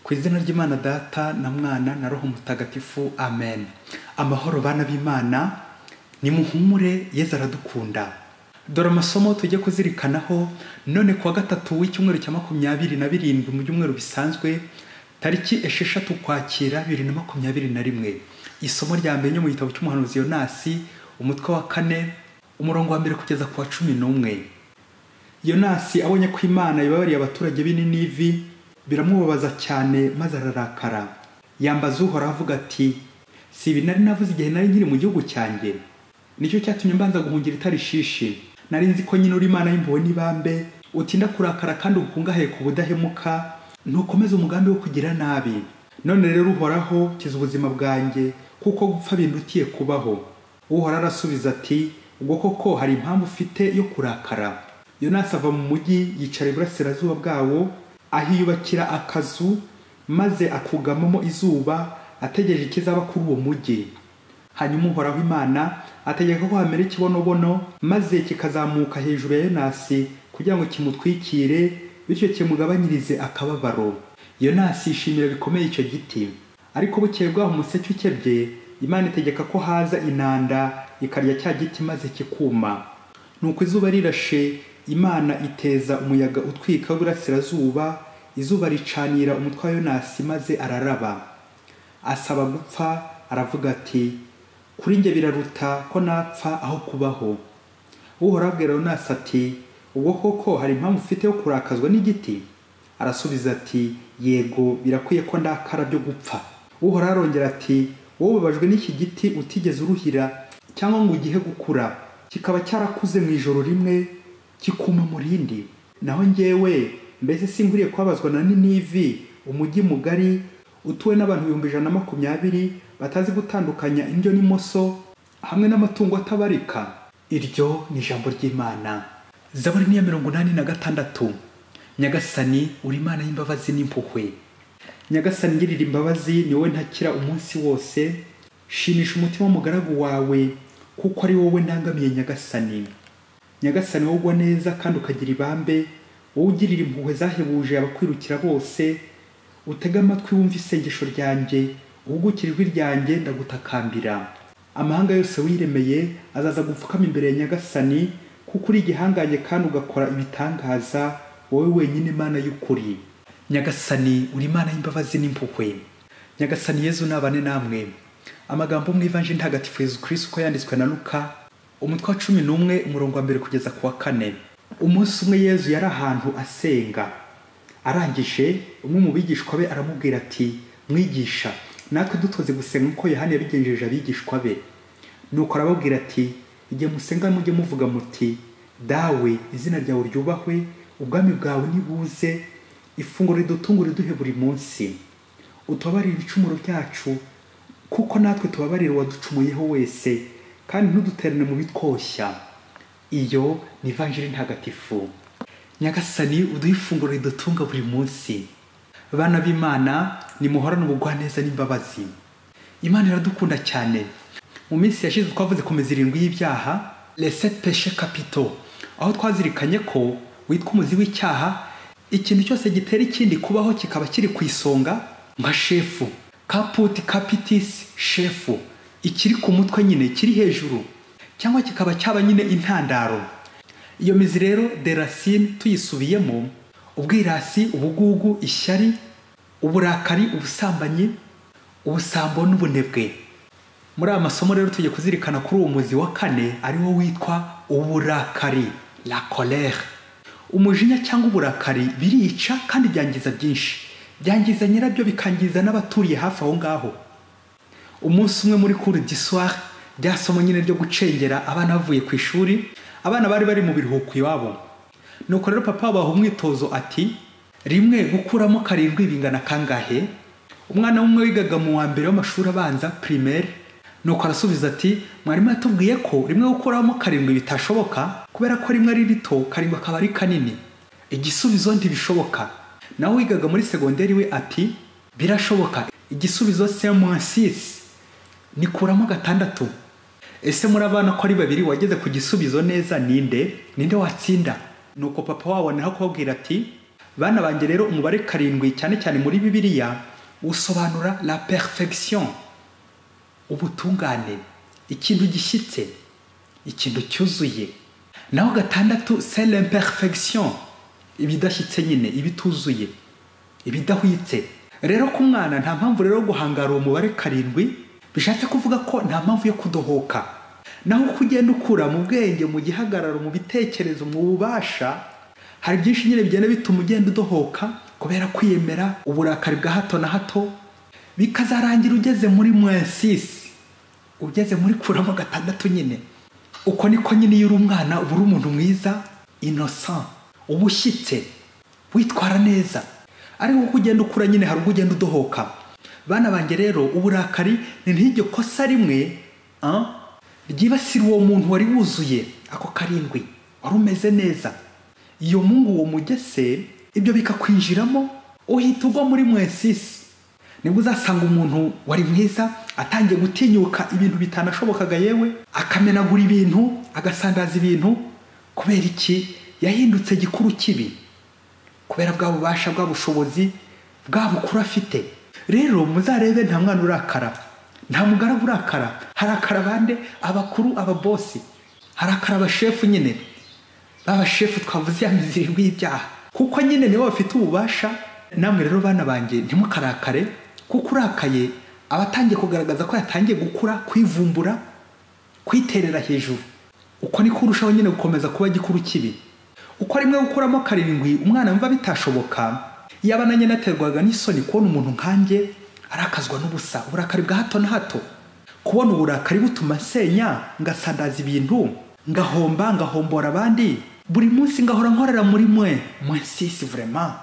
Ku izina ry'Imana Data na Mwana na Roho Mutagatifu, amen. Amahoro bana b'Imana, nimuhumure, Yezu aradukunda. Dore amasomo tujye kuzirikanaho none kuwa gatatu w'icyumweru cya 27 mu byumweru bisanzwe, tariki 6 Ukwakira 2021. Isomo rya mbere mu gitabo cy'umuhanuzi Yonasi, umutwe wa 4, umurongo wa 1 kugeza ku wa 11. Yonasi abonye ko Imana ibabariye abaturage b'i Ninivi, biramubabaza cyane maze ararakara. Yambaza Uhoraho avuga ati: si ibi nari navuze igihe nari nkiri mu gihugu cyanjye? Nicyo cyatumye mbanza guhungira i Tarishishi. Nari nzi ko nyine uri Imana y'impuhwe n'ibambe, utinda kurakara kandi ukungahaye ku budahemuka, ntukomeze umugambi wo kugira nabi. None rero Uhoraho, kiza ubuzima bwanjye, kuko gupfa bindutiye kubaho. Uhoraho arasubiza ati: ubwo koko hari impamvu ufite yo kurakara? Yonasi ava mu mujyi yicara iburasirazuba bwawo, ahiyubakira akazu maze akugamamo izuba, ategereje ikizaba kuri uwo mujyi. Hanyuma Uhoraho Imana ategeka ko hamera ikibonobono, maze kikazamuka hejuru ya Yonasi kugira ngo kimutwikire, bityo kimugabanyirize akababaro. Yonasi yishimira bikomeye icyo giti. Ariko bukeye bwaho umuseke ukebye, Imana itegeka ko haza inanda ikarya cya giti maze kikuma. Nuko izuba rirashe, Imana iteza umuyaga utwika w'iburasirazuba, izuba ricanira umutwe wa Yonasi maze araraba. Asaba gupfa, aravuga ati: kuri njye biraruta ko napfa aho kubaho. Uhoraho abwira Yonasi ati: ubwo koko hari impamvu ufite yo kurakazwa n'igiti? Arasubiza ati: yego, birakwiye ko ndakara byo gupfa. Uhoraho arongera ati: wowe ubabajwe n'iki giti utigeze uruhira cyangwa ngo ugihe gukura, kikaba cyarakuze mu ijoro rimwe kikuma mu rindi. Naho njyewe mbese sinkwiriye kubabazwa na Ninivi, umujyi mugari utuwe n'abantu 120,000 batazi gutandukanya indyo n'imoso, hamwe n'amatungo atabarika? Iryo ni ijambo ry'Imana. Zaburi ni ya 86. Nyagasani, uri Imana y'imbabazi n'impuhwe. Nyagasani, ngirira imbabazi, ni wowe ntakira umunsi wose. Shimisha umutima w'umugaragu wawe, kuko ari wowe ndangamiye. Nyagasani, Nyagasani, wowe ugwa neza kandi ukagira ibambe, wowe ugirira impuhwe zahebuje abakwirukira bose. Utege amatwi wumve isengesho ryanjye, uhugukire ijwi ryanjye ndagutakambira. Amahanga yose wiremeye azaza gupfukama imbere ya Nyagasani, kuko uri igihangange kandi ugakora ibitangaza, wowe wenyine Imana y'ukuri. Nyagasani, uri Imana y'imbabazi n'impuhwe. Nyagasani Yezu nabane namwe. Amagambo mu Ivanjiri Ntagatifu Yezu Kristo uko yanditswe na Luka, umutwe wa 11, umurongo wa 1 kugeza ku wa 4. Umunsi umwe Yezu yari ahantu asenga. Arangije, umwe mu bigishwa be aramubwira ati: mwigisha, natwe dutoze gusenga uko Yohana yabigenjeje abigishwa be. Nuko arababwira ati: igihe musenga mujye muvuga muti: Dawe, izina ryawe ryubahwe, ubwami bwawe nibuze, ifunguro ridutunga riduhe buri munsi. Utubabarire ibicumuro byacu, kuko natwe tubabarira uwaducumuyeho wese, kandi ntuduterane mu bitwoshya. Iyo ni Ivanjiri Ntagatifu. Nyagasani, uduhe ifunguro ridutunga buri munsi. Bana b'Imana, nimuhorane ubugwaneza n'imbabazi. Imana iradukunda cyane. Mu minsi yashize twavuze ku mizi 7 y'ibyaha, les 7 péchés capitaux, aho twazirikanye ko witwa umuzi w'icyaha ikintu cyose gitera ikindi kubaho kikaba kiri ku isonga, nka shefu, caput capitis shefu, ikiri ku mutwe nyine, kiri hejuru, cyangwa kikaba cyaba nyine intandaro. Iyo mizi rero de racine tuyisubiyemo: ubwirasi, ubugugu, ishyari, uburakari, ubusambanyi, ubusambo n'ubunebwe. Muri aya masomo rero tugiye kuzirikana kuri uwo muzi wa 4, ari wo witwa uburakari, la colère. Umujinya cyangwa uburakari birica kandi byangiza byinshi, byangiza nyirabyo bikangiza n'abaturiye hafi aho ngaho. Umunsi umwe muri cours du soir, rya somo nyine ryo gucengera abana bavuye ku ishuri, abana bari bari mu biruhuko iwabo. Nuko rero papa abaha umwitozo ati: rimwe gukuramo 7 bingana kangahe? Umwana umwe wigaga mu wa mbere w'amashuri abanza primaire, nuko arasubiza ati: mwarimu yatubwiye ko rimwe gukuramo 7 bitashoboka, kubera ko rimwe ari rito, 7 akaba ari kanini. Igisubizo ntibishoboka. Nawe wigaga muri segonderi we ati: birashoboka, igisubizo c'est moins 6, nikuramo 6. Ese muri abana ko ari babiri wageze ku gisubizo neza ninde? Ninde watsinda? Nuko papa wabo naho kubabwira ati: Bana banjye rero umubare 7 cyane cyane muri Bibiliya usobanura la perfection, ubutungane, ikintu gishyitse, ikintu cyuzuye. Naho 6 c'est l'imperfection, ibidashyitse nyine, ibituzuye, ibidahwitse. Rero ku mwana nta mpamvu rero guhangara uwo mubare 7, bishatse kuvuga ko nta mpamvu yo kudohoka. Naho uko ugenda ukura mu bwenge, mu gihagararo, mu bitekerezo, mu bubasha, hari byinshi nyine bigenda bituma ugenda udohoka kubera kwiyemera, uburakari bwa hato na hato, bikazarangira ugeze muri -6, ugeze muri kuramo 6 nyine. Uko niko nyine iyo uri umwana uba uri umuntu mwiza, innocent, ubushyitse, witwara neza. Ariko uko ugenda ukura nyine hari ubwo ugenda udohoka. Bana banjye rero uburakari ni nk'iryo kosa rimwe ryibasira uwo muntu wari wuzuye ako 7, wari umeze neza. Iyo mungu uwo mugese ibyo bikakwinjiramo, uhita ugwa muri -6. Nibwo uzasanga umuntu wari mwiza atangiye gutinyuka ibintu bitanashobokaga, yewe akamenagura ibintu, agasandaza ibintu. Kubera iki? Yahindutse gikuru kibi kubera bwa bubasha, bwa bushobozi, bwa bukuru afite. Rero muzarebe nta mwana urakara, nta mugaragu urakara. Harakara bande? Abakuru, ababosi. Harakara abashefu nyine, babashefu twavuze ya miziringo y'ibyaha, kuko nyine nibo bafite ububasha. Namwe rero bana banjye ntimukarakare, kuko urakaye abatangiye kugaragaza ko yatangiye gukura, kwivumbura, kwiterera hejuru. Uko niko urushaho nyine gukomeza kuba gikuru kibi. Uko rimwe gukuramo 7 umwana mva bitashoboka, yaba nanjye naterwaga n'isoni kubona umuntu nkanjye arakazwa n'ubusa, uburakari bwa hato na hato. Kubona uburakari butuma nsenya, ngasandaza ibintu, ngahomba, ngahombora abandi, buri munsi ngahora nkorera muri mwe -6 vraiment,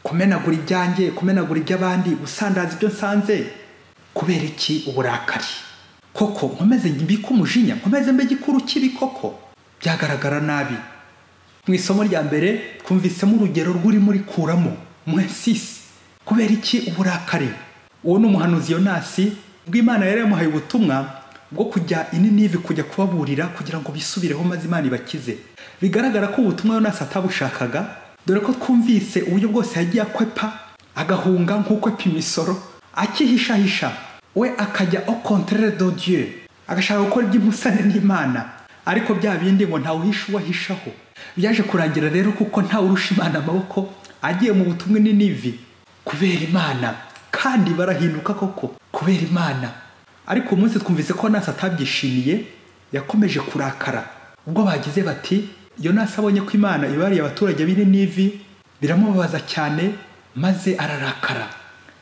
kumenagura ibyanjye, kumenagura iby'abandi, gusandaza ibyo nsanze. Kubera iki? Uburakari. Koko nkomeze mbike umujinya, nkomeze mbe gikuru kibi koko, byagaragara nabi. Mu isomo rya mbere twumvisemo urugero rw'uri muri kuramo -6. Kubera iki? Uburakari. Uwo ni umuhanuzi Yonasi, bw'Imana yari yamuhaye ubutumwa bwo kujya i Ninive kujya kubaburira kugira ngo bisubireho maze Imana ibakize. Bigaragara ko ubutumwa Yonasi atabushakaga, dore ko twumvise uburyo bwose yagiye akwepa, agahunga nk'uko epa imisoro, akihishahisha, we akajya au contraire de Dieu, agashaka gukora iby'umusane n'Imana. Ariko bya bindi ngo ntawe uhisha uwahishaho. Byaje kurangira rero kuko ntawe urusha Imana amaboko, agiye mu butumwa i Ninive kubera Imana, kandi barahinduka koko kubera Imana. Ariko umunsi twumvise ko Yonasi atabyishimiye, yakomeje kurakara. Ubwo bagize bati Yonasi abonye ko Imana ibariye abaturage b'i Ninive, biramubabaza cyane, maze ararakara.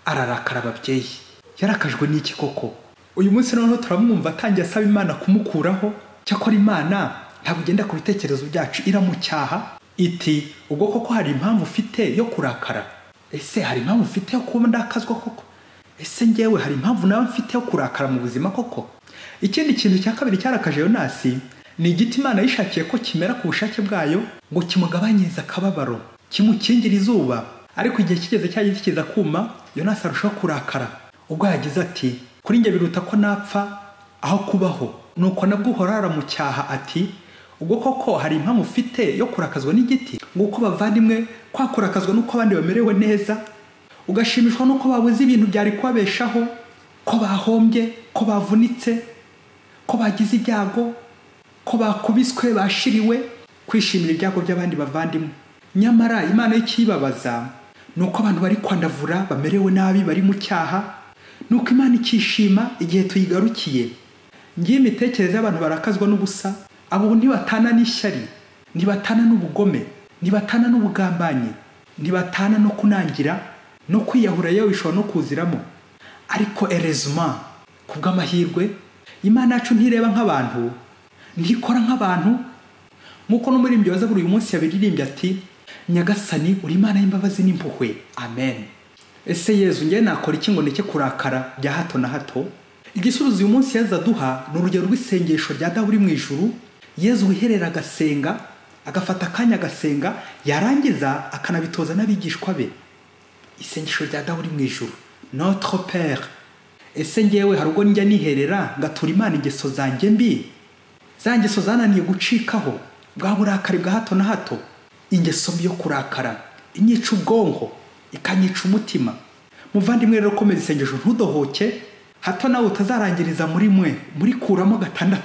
Ararakara ababyeyi. Yarakajwe n'iki koko? Uyu munsi noneho turamwumva atangiye asaba Imana kumukuraho. Cyakora Imana ntabwo igenda ku bitekerezo byacu, iramucyaha iti ubwo koko hari impamvu ufite yo kurakara? Ese hari impamvu ufite yo kuba ndakazwa koko? Ese ngewe hari impamvu nawe mfite yo kurakara mu buzima koko? Ikindi kintu cya kabiri cyarakaje Yonasi ni igiti Imana yishakiye ko kimera ku bushake bwayo ngo kimugabanyirize akababaro, kimukingire izuba. Ariko igihe kigeze cya giti kiza kuma, Yonasi arushaho kurakara. Ubwo yagize ati kuri njye biruta ko napfa aho kubaho. Nuko nabwo Uhoraho aramucyaha ati ubwo koko hari impamvu ufite yo kurakazwa n'igiti? Nguko bavandimwe, kwa kurakazwa nuko abandi bamerewe neza, ugashimishwa nuko babuze ibintu byari kubabeshaho, ko bahombye, ko bavunitse, ko bagize ibyago, ko bakubiswe, bashiriwe, kwishimira ibyago by'abandi bavandimwe. Nyamara Imana y'ikibabaza nuko abantu bari kwandavura, bamerewe nabi, bari mu cyaha, nuko Imana ikishima igihe tuyigarukiye. Ngiye imitekerereze y'abantu barakazwa n'ubusa, abo ntibatana n'ishyari, ntibatana n'ubugome, ntibatana n'ubugambanyi, ntibatana no kunangira, no kwiyahura, yewe bishobora no kuziramo. Ariko heureusement, kubw'amahirwe, Imana yacu ntireba nk'abantu, ntikora nk'abantu. Nk'uko n'umuririmbyi wa Zaburi uyu munsi yabiririmbye ati Nyagasani uri Imana y'imbabazi n'impuhwe. Amen. Ese Yezu ngewe nakora iki ngo ndeke kurakara bya hato na hato? Igisubizo uyu munsi Yezu aduha ni urugero rw'isengesho rya Dawe uri mu ijuru. Yezu wiherera agasenga, agafata akanya agasenga, yarangiza akanabitoza n'abigishwa be. Isengesho rya Dawe uri mu ijuru, Notre Père. Ese ngewe hari ubwo njya niherera ngatura Imana ingeso zanjye mbi, za ngeso zananiye gucikaho, bwa burakari bwa hato na hato, ingeso mbi yo kurakara, Inyica ubwonko, ikanyica umutima. Muvandimwe rero, komeza isengesho ntudohoke, hato nawe utazarangiriza muri mwe muri kuramo 6.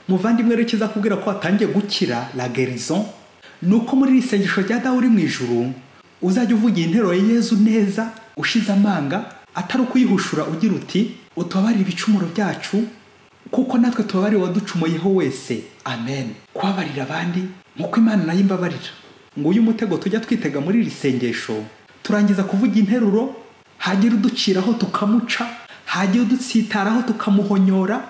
Muvandimwe rero, kizakubwira ko watangiye gukira, la guérison, nuko muri iri sengesho rya Dawe uri mu ijuru uzajya uvugira interuro ya Yezu neza ushize amanga, atari ukuyihushura, ugira uti utubabarire ibicumuro byacu kuko natwe tubabarira uwaducumuyeho wese. Amen. Kubabarira abandi nkuko Imana nayo imbabarira. Nguyu umutego tujya twitega muri iri sengesho. Turangiza kuvuga interuro, hagira uduciraho tukamuca, hagira udutsitaraho tukamuhonyora,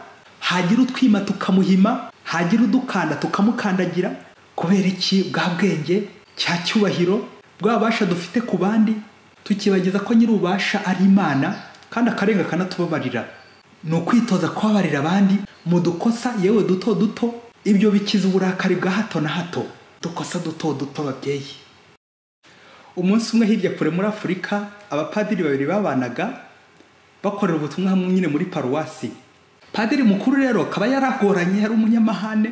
hagira utwima tukamuhima, hagira udukanda tukamukandagira. Kubera iki? Bwa bwenge, cya cyubahiro, bwa bubasha dufite ku bandi, tukibagiza ko nyir'ububasha ari Imana kandi akarenga akanatubabarira. Ni ukwitoza kubabarira abandi mu dukosa yewe duto duto. Ibyo bikiza uburakari bwa hato na hato. Dukosa duto duto babyeyi. Umunsi umwe hirya kure muri Afurika, abapadiri babiri babanaga bakorera ubutumwa hamwe nyine muri paruwasi. Padiri mukuru rero akaba yaragoranye, yari umunyamahane,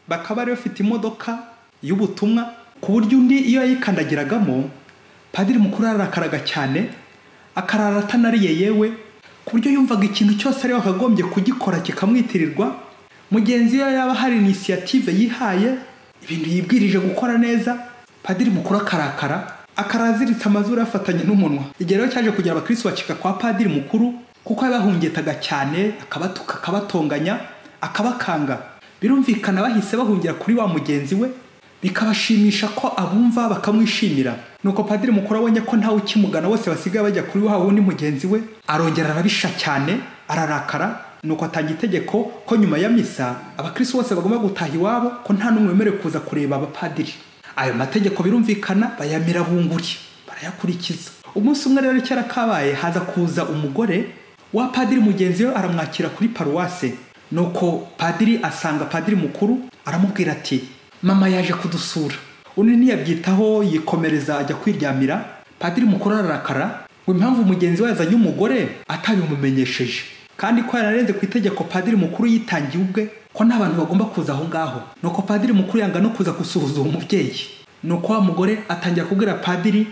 bakaba bari bafite imodoka y'ubutumwa ku buryo undi iyo yayikandagiragamo padiri mukuru yarakaraga cyane, akarara atanariye yewe, ku buryo yumvaga ikintu cyose ari wakagombye kugikora kikamwitirirwa. Mugenzi we yaba hari initiative yihaye, ibintu yibwirije gukora neza, padiri mukuru akarakara, akaraziritse amazuru afatanye n'umunwa. Igihe rero cyaje kugira abakristo bacika kwa padiri mukuru, kuko yabahungetaga cyane, akabatuka, akabatonganya, akabakanga. Birumvikana bahise bahungira kuri wa mugenzi we, bikabashimisha ko abumva bakamwishimira. Nuko padiri mukuru abonye ko ntawe ukimugana, bose basigaye bajya kuri wa wundi mugenzi we, arongera arabisha cyane, ararakara. Nuko atanga itegeko ko nyuma ya misa abakristo bose bagomba gutaha iwabo, ko nta n'umwe wemerewe kuza kureba abapadiri. Ayo mategeko birumvikana bayamira bunguri, barayakurikiza. Umunsi umwe rero cyara kabaye, haza kuza umugore wa padiri mugenzi we, aramwakira kuri paruwase. Nuko padiri asanga padiri mukuru, aramubwira ati mama yaje kudusura. Undi ntiyabyitaho, yikomereza ajya kwiryamira. Padiri mukuru ararakara ngo impamvu mugenzi we yazanye umugore atabimumenyesheje, kandi ko yararenze ku itegeko padiri mukuru yitangiye ubwe ko nta bantu bagomba kuza aho ngaho. Nuko padiri mukuru yanga no kuza gusuhuza uwo mubyeyi. Nuko wa mugore atangira kubwira padiri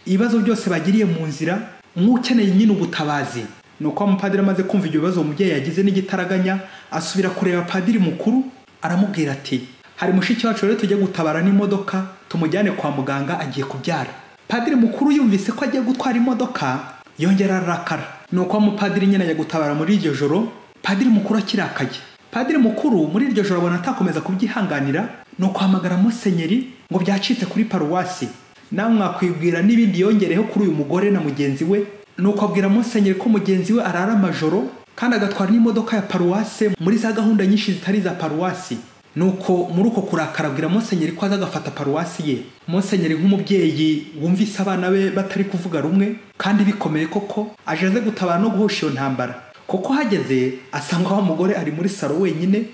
ibibazo byose bagiriye mu nzira, nk'ukeneye nyine ubutabazi. Nuko wa mupadiri amaze kumva ibyo bibazo umubyeyi yagize n'igitaraganya, asubira kureba padiri mukuru, aramubwira ati hari mushiki wacu rero tujye gutabara n'imodoka tumujyane kwa muganga agiye kubyara. Padiri mukuru yumvise ko agiye gutwara imodoka, yongera ararakara. Nuko wa mupadiri nyine ajya gutabara muri iryo joro, padiri mukuru akirakaye. Padiri mukuru muri iryo joro abona atakomeza kubyihanganira, nuko ahamagara musenyeri ngo byacitse kuri paruwasi. Nawe mwakwibwira n'ibindi yongereho kuri uyu mugore na mugenzi we. Nuko abwira musenyeri ko mugenzi we arara amajoro kandi agatwara n'imodoka ya paruwase muri za gahunda nyinshi zitari za paruwasi. Nuko muri uko kurakara abwira musenyeri ko aza agafata paruwasi ye. Musenyeri nk'umubyeyi wumvise abana be batari kuvuga rumwe kandi bikomeye koko, aje aze gutabara no guhosha iyo ntambara. Kuko hageze asanga wa mugore ari muri saro wenyine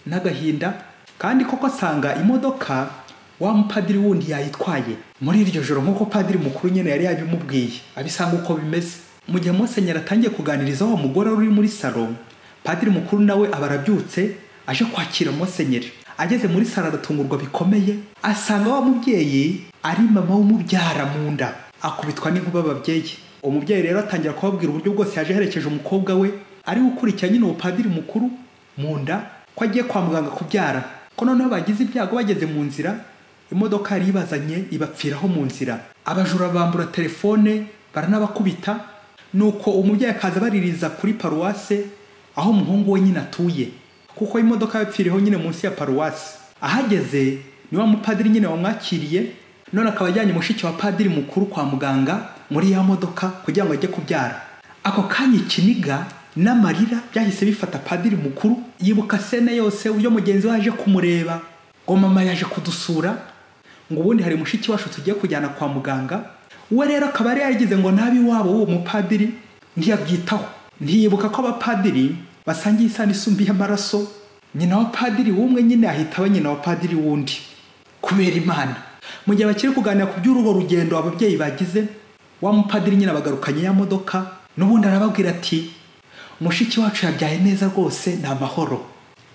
n'agahinda, kandi koko asanga imodoka wa mupadiri wundi yayitwaye muri iryo joro nk'uko padiri mukuru nyine yari yabimubwiye, abisanga uko bimeze. Mu gihe musenyeri atangiye kuganiriza wa mugore uri muri saro, padiri mukuru nawe aba arabyutse aje kwakira musenyeri. Ageze muri saro aratungurwa bikomeye, asanga wa mubyeyi ari mama w'umubyara mu nda, akubitwa n'inkuba ababyeyi. Umubyeyi rero atangira kubabwira uburyo bwose yaje aherekeje umukobwa we ari gukurikira nyine uwo padiri mukuru mu nda, ko agiye kwa muganga kubyara, ko noneho bagize ibyago bageze mu nzira imodoka yari ibazanye ibapfiraho mu nzira, abajura bambura telefone baranabakubita. Nuko umubyeyi akaza baririza kuri paruwase aho umuhungu we nyine atuye, kuko imodoka yapfiriyeho nyine munsi ya paruwase. Ahageze ni wa mupadiri nyine wamwakiriye, none akaba ajyanye mushiki wa padiri mukuru kwa muganga muri ya modoka kugira ngo ajye kubyara. Ako kanya ikiniga n'amarira byahise bifata padiri mukuru, yibuka sene yose uyo mugenzi we aje kumureba ngo mama yaje kudusura, ngo ubundi hari mushiki wacu tugiye kujyana kwa muganga. We rero akaba yari yagize ngo nabi wabo uwo mupadiri ntiyabyitaho, ntiyibuka ko abapadiri basangiye isano isumbi y'amaraso. Nyina wa padiri w'umwe nyine ahita aba nyina wa padiri wundi kubera Imana. Mu gihe bakiri kuganira ku by'urugo rugendo ababyeyi bagize, wa mupadiri nyine abagarukanye ya modoka, n'ubundi arababwira ati mushiki wacu yabyaye neza rwose, ni amahoro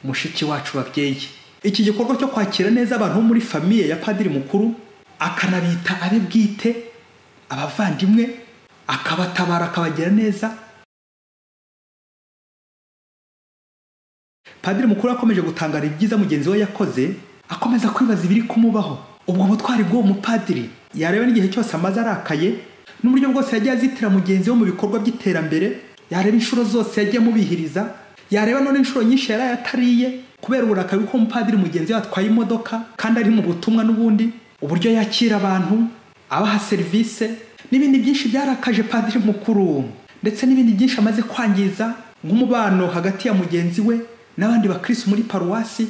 mushiki wacu babyeyi. Iki gikorwa cyo kwakira neza abantu bo muri famiye ya padiri mukuru akanabita abe bwite, abavandimwe, akabatabara akabagira neza. Padiri mukuru akomeje gutangara ibyiza mugenzi we yakoze, akomeza kwibaza ibiri kumubaho. Ubwo butwari bw'uwo mupadiri, yareba n'igihe cyose amaze arakaye, n'uburyo bwose yagiye azitira mugenzi we mu bikorwa by'iterambere, yareba inshuro zose yagiye amubihiriza, yareba none inshuro nyinshi yari atariye kubera uburakari bw'uko umupadiri mugenzi we atwaye imodoka kandi ari mu butumwa n'ubundi, uburyo yakira abantu, abaha serivisi n'ibindi byinshi byarakaje padiri mukuru, ndetse n'ibindi byinshi amaze kwangiza nk'umubano hagati ya mugenzi we n'abandi bakristo muri paruwasi,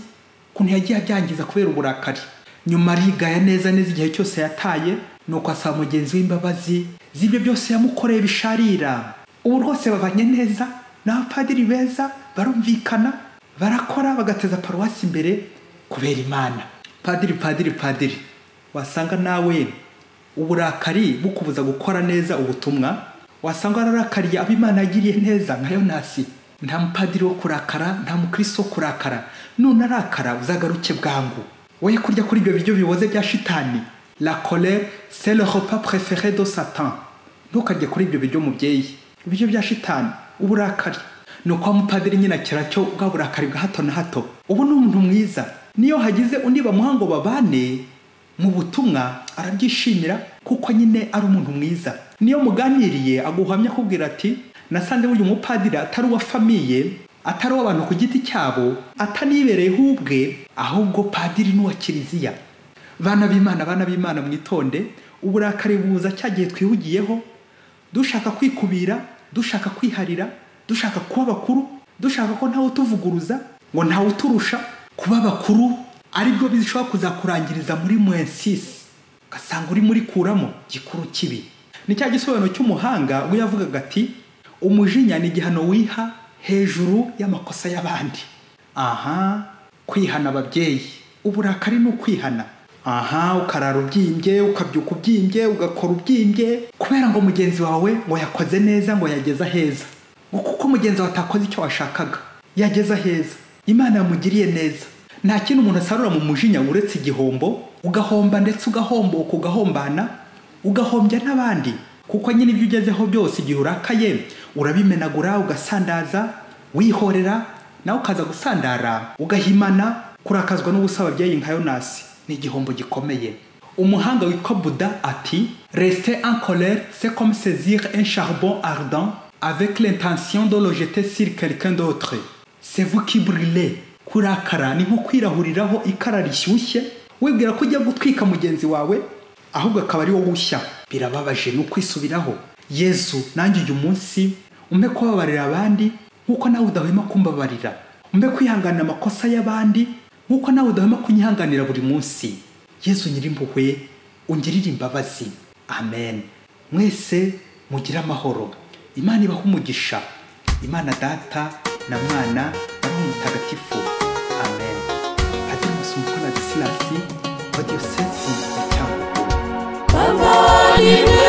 ukuntu yagiye abyangiza kubera uburakari. Nyuma arigaya neza neza igihe cyose yataye, nuko asaba mugenzi we imbabazi z'ibyo byose yamukoreye bisharira. Ubu rwose babanye neza, n'abapadiri beza, barumvikana, barakora bagateza paruwasi imbere kubera Imana. Padiri, padiri, padiri, wasanga nawe uburakari bukubuza gukora neza ubutumwa, wasanga wararakariye abo Imana yagiriye neza nka Yonasi. Nta mupadiri wo kurakara, nta mukristo wo kurakara. None arakara uzagaruke bwangu, woye kurya kuri ibyo biryo biboze bya shitani. La colère, c'est le repas préféré de Satan. Ntukarye kuri ibyo biryo mubyeyi, ibiryo bya shitani, uburakari. Nuko wa mupadiri nyine akira cyo bwa burakari bwa hato na hato. Ubu ni umuntu mwiza, niyo hagize undi bamuha ngo babane mu butumwa arabyishimira, kuko nyine ari umuntu mwiza. Niyo muganiriye aguhamya akubwira ati nasanze burya umupadiri atari uwa famiye, atari uw'abantu ku giti cyabo, atanibereyeho ubwe, ahubwo padiri n'uwa kiliziya. Bana b'Imana, bana b'Imana, mwitonde. Uburakari buza cya gihe twihugiyeho, dushaka kwikubira, dushaka kwiharira, dushaka kuba bakuru, dushaka ko ntawe utuvuguruza, ngo ntawe uturusha. Kuba bakuru aribwo bishobora kuzakurangiriza muri mwensisi, ugasanga uri muri kuramo gikuru kibi. Ni cya gisobanuro cy'umuhanga we yavugaga ati umujinya ni igihano wiha hejuru y'amakosa y'abandi. Aha, kwihana ababyeyi, uburakari ni ukwihana. Aha, ukarara ubyimbye, ukabyuka ubyimbye, ugakora ubyimbye, kubera ngo mugenzi wawe ngo yakoze neza, ngo yageze aheza, ngo kuko mugenzi wawe atakoze icyo washakaga, yageze aheza, Imana yamugiriye neza. Nta kintu umuntu asarura mu mujinya uretse igihombo, ugahomba ndetse ugahomboka, ugahombana, ugahombya n'abandi. Kuko nyine ibyo ugezeho byose igihe urakaye urabimenagura, ugasandaza, wihorera, nawe ukaza gusandara, ugahimana. Kurakazwa n'ubusa ababyeyi nka Yonasi ni igihombo gikomeye. Umuhanga witwa Buda ati rester en colère, c'est comme saisir un charbon ardent avec l'intention de le jeter sur quelqu'un d'autre. C'est vous qui brûlez. Kurakara ni nko kwirahuriraho ikara rishyushye, wibwira ko ujya gutwika mugenzi wawe, ahubwo akaba ari wowe ushya. Birababaje, ni ukwisubiraho. Yezu, nanjye uyu munsi umpe kubabarira abandi nkuko nawe udahwema kumbabarira, umpe kwihanganira amakosa y'abandi nkuko nawe udahwema kunyihanganira buri munsi. Yezu nyirimpuhwe, ungirire imbabazi. Amen. Mwese mugire amahoro. Imana ibahe umugisha. Imana Data na Mwana na Roho Mutagatifu. Amen. Padiri Masumbuko Ladislas wa Diyosezi ya Cyangugu. Bavandimwe.